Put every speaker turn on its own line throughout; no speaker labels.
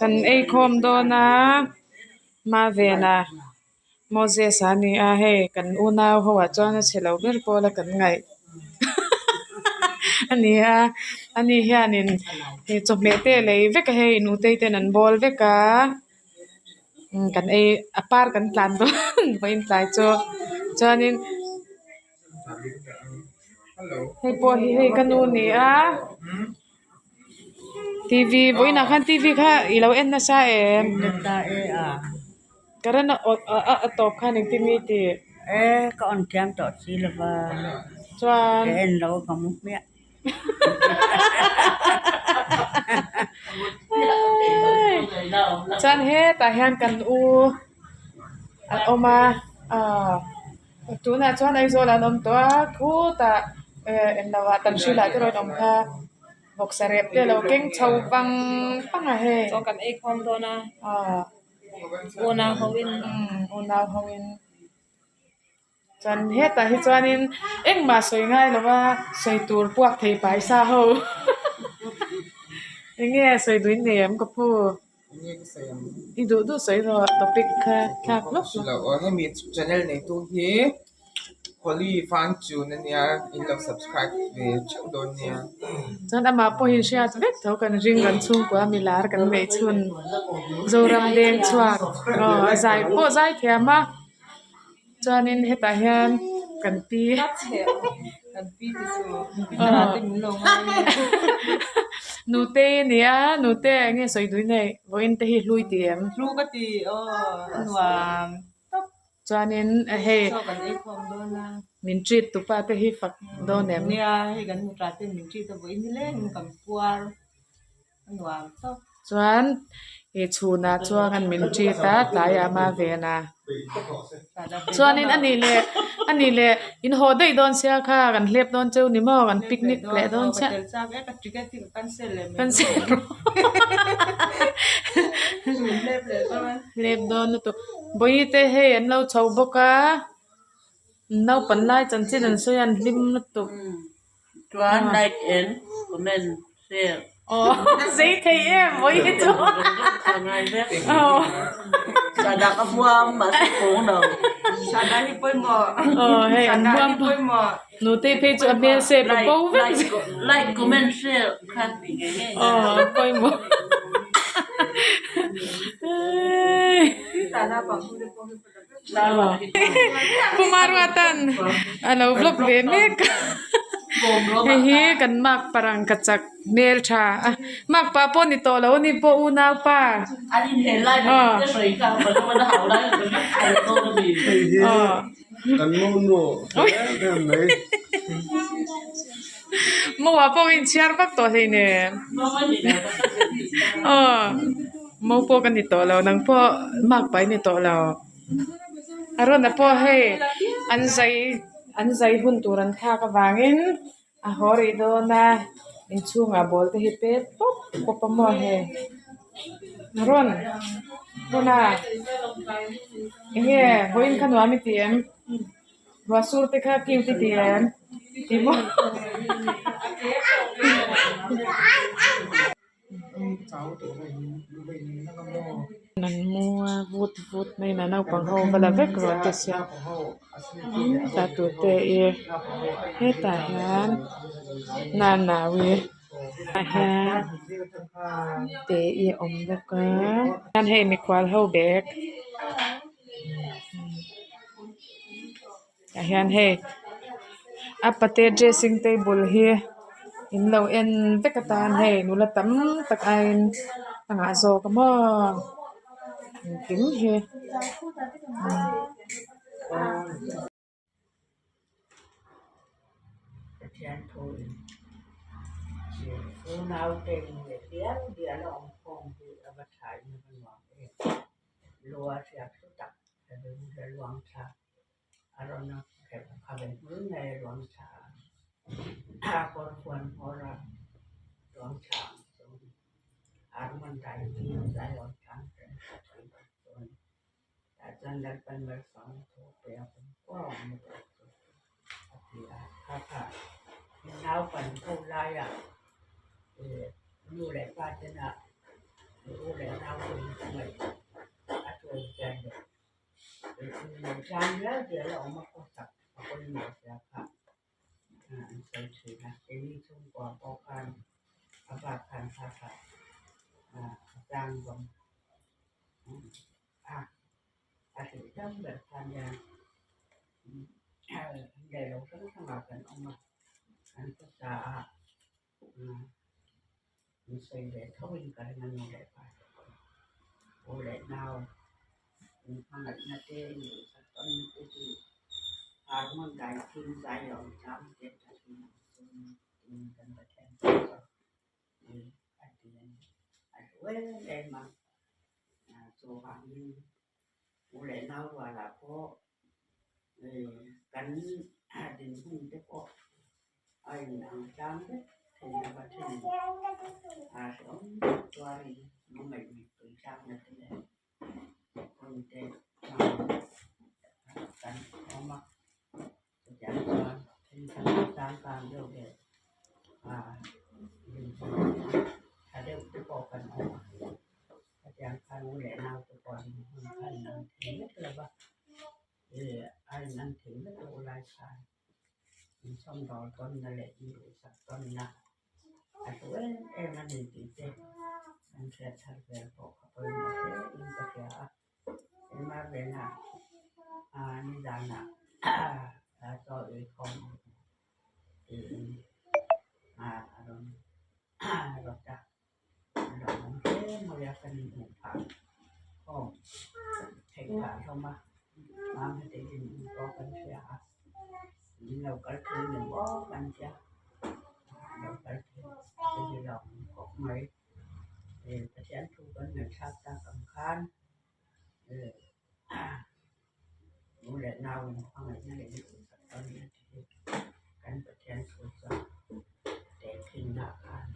Kan eikhawm dawn a Mavena Moses a ni a hei kan unau ho ah chuan a chhe lo ber pawl a kan ngaih a ni a ani hianin chawhmeh te a lei vek a hei nutei ten an bawl vek a kan ei a par kan tlan dawn vawiin tlai chu chuanin. Hei pawh hi hei ka nu a ni a t v vawiinah khan t v kha i lo en nasa em current a tawp khan engtin nge i tih chuan chuan hetah hian kan u a awm a aw. Tunah chuan Aizawl ah an awm tawh a khutah eh englo ah Tanhril ah te rawn awm kha vawksa rep te alo keng chho vang vang a hei
Chaw kan ei khawm dawn a
aw
unau ho in
umm unau ho in chuan hetah hi chuanin engmah sawi ngai lo va sawi tur puak thei paisa ho eng nge sawi duh in nei em ka pu. I duh duh sawi rawh topic kha thlak lawk
lawk. Aw hemi channel neitu hi Holly Fangchun ania in lo subscribe ve theuh dawn nia.
Chuan amah pawhin hriat vek tho kan ring kan chhungkua milar kan neih chhun Zoram deng chhuak aw a zai pawh zai thiam a. Chuanin hetah hian kan pi nute a ni a nute eng nge sawi dui nei vawiin te hi hlui ti em chuanin hei min treat tupa te hi fak dawn em. Chuan ih chhunah chuan min treat a tlaiah a ven a chuanin a nih leh a nih leh in haw daih dawn sia kha kan hlep dawn cheu ni maw kan picnic leh dawn chiah cancel rawh hlep dawn lutuk bawihte hei an lo chho bawk a naupang lai chanchin an sawi a an hlim lutuk.
Chuan like and comment share.
Aw zei thei em vawi hi chu. Aw.
Sahdah ka huam mahse kawng lo.
Sahdah hi pawimawh.
Aw hei an huam
pawimawh.
Nutei phei chu a hmel sep a bo vek.
Like comment share kha ti ngei ngei.
Aw pawimawh. Pu Maruatan a lo vlog ve mek a hei hi kan mark parang ka chak hmel tha a mark pa pawh ni tawh lo a ni pawh unau pa mo ah pawh ka inchhiar vak tawh hleinem aw. Mo pawh ka ni tawh lo nang pawh mark pai ni tawh lo a rawn a pawh hei an zai an zai hun tur an thlak avangin a haw rih dawn a inchhungah ball te hi pet pawp pawp a maw hei a rawn rawn a enge vawiin kha nuam i ti em ruah sur te kha cute i ti em ti maw. An mu a vut vut mai in a naupang ho va la vek rawh te sia ta tur te i hetah hian nanaui ah hian te i a awm bawk a chuan hei mikhual ho bag tah hian hei a pate dressing table hi in lo en vek atan hei nula tam tak aiin a ngah zawk a maw engkim hi.
A rawn kherh a ve hmul mai a ruang thla a kawr huan hmawr a ruang thla ang chu harmon dai hi zai awm tlang te a thui bawk chu a ni tah chuan Lalpan malsawmna thu pe a kum kuau ang ni tawh chu a ti a kha kha naupan ho laiah ih nu leh pa tena u leh nau. tlang riau tih a la awm a khawsak a pawimawh zia kha an sawi thin a keini chhungkua pawh khan a bak khan kha kha a tlang zawng a a hlih dam ber kha nia leh lo hrang hrangah kan awm a an khawsa a. An sawi ve tho in ka ring a nu leh pa te pawh u leh nau in hmangaihna te induhsak tawnna te hi harmon dai thim zai lo chang te tha thin ang chu tiin kan Pathian pawh chu a ti a ni a hlu em em a chuvangin u leh nau rualah pawh kan dinhmun te pawh. A in ang tlang vek thei lo va then a hrehawm tak tuarin hmangaih mittui tlakna te leh hun te hmang kan awm a chutiang chuan thenkhat changkang deuh leh tha deuh te pawh kan awm a hetiang khan u leh nau te pawh an hun kha in ang thei vek lo va a in ang thei vek lo lai khan. Insawmdawl tawnna leh induhsak tawnna a hlu em em a ni tih te kan hriat thar vel pawh kha pawimawh hle in ka hria a. Engmah venah nizanah chaw ei khawm tiin a rawn rawt a, a lawmawm hle mai a kan inhmuh phah khawm theih phah hlawm a. Mam heti in pawh kan hria a min lo kal thei ni maw kan tia lo kal thei te hi lo awm khawp mai Pathian thu kan ngaihthlak tak ang khan nu leh nau in hmangaihna leh duhsak tawn na te hi kan Pathian thu chuan tehkhinna khan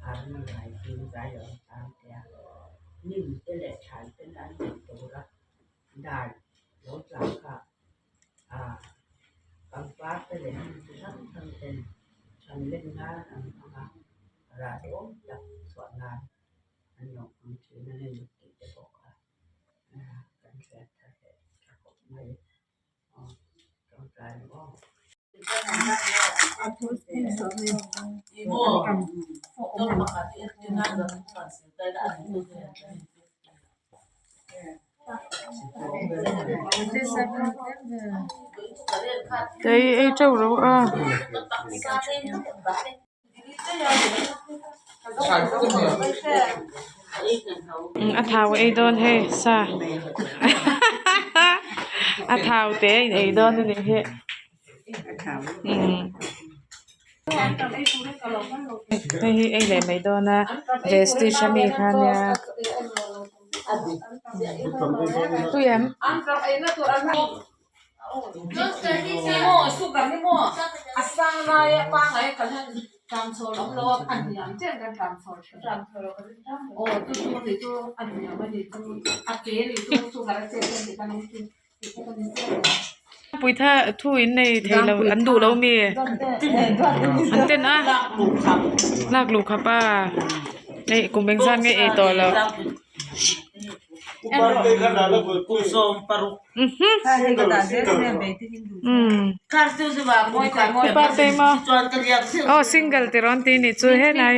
harna ngai ding zai awm tan tia hnim te leh thlai te an neih tura. Dan lo tla kha ah pangpar te leh hmun chi hrang hrang ten than len nan an hmang a rah duhawm tak chhuah nan an lo hmang thin a ni tih te pawh kha kan hriat thar leh tha khawp mai aw tawngtai maw.
Tei ei teuh ro a. A thau ei dawn hei sa a thau te a in ei dawn a nih hi. Hei hi ei leh mai dawn a vestige ami kha ania tui em. Puitha thu in nei thei lo an duh lo mi an ten a lak luh khap a hei kum engzat nge ei tawh loh aw single ti rawn tih nih chu helai.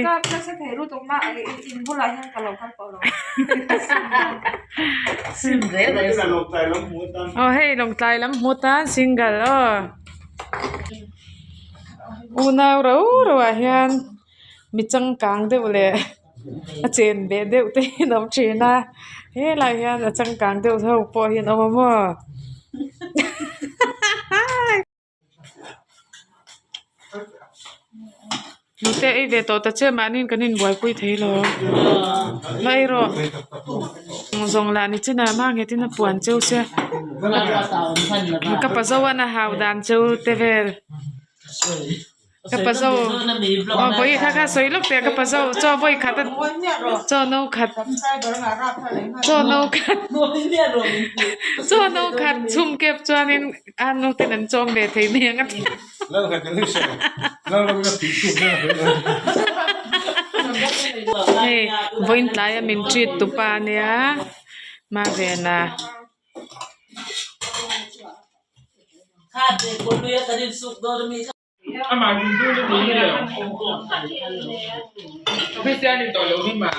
Aw hei lawngtlai lam hmu tan single aw unau rau rau ah hian mi changkang deuh leh a chen beh deuh te hi an awm thin a helaiah hian a changkang deuh ho pawh hi an awm a maw. Nute ei ve tawh ta che mahniin kan inbuaipui thei lo va ei rawh zawng lah ni chin ah hma nghet in a puan cheu che ka pa zo an a hau dan cheu te vel ka pa zo aw vawi kha kha sawi lawk teh ka pa zo chaw vawi khat a chaw no khat chaw no khat chaw no khat chhum kep chuanin. A nu ten an chawm ve thei mai ang a ti. Hei vawiin tlaia min treat tu pa ania Mavena.
Amah Hindu ni ni lo. Christian ni tawh lo hi ma.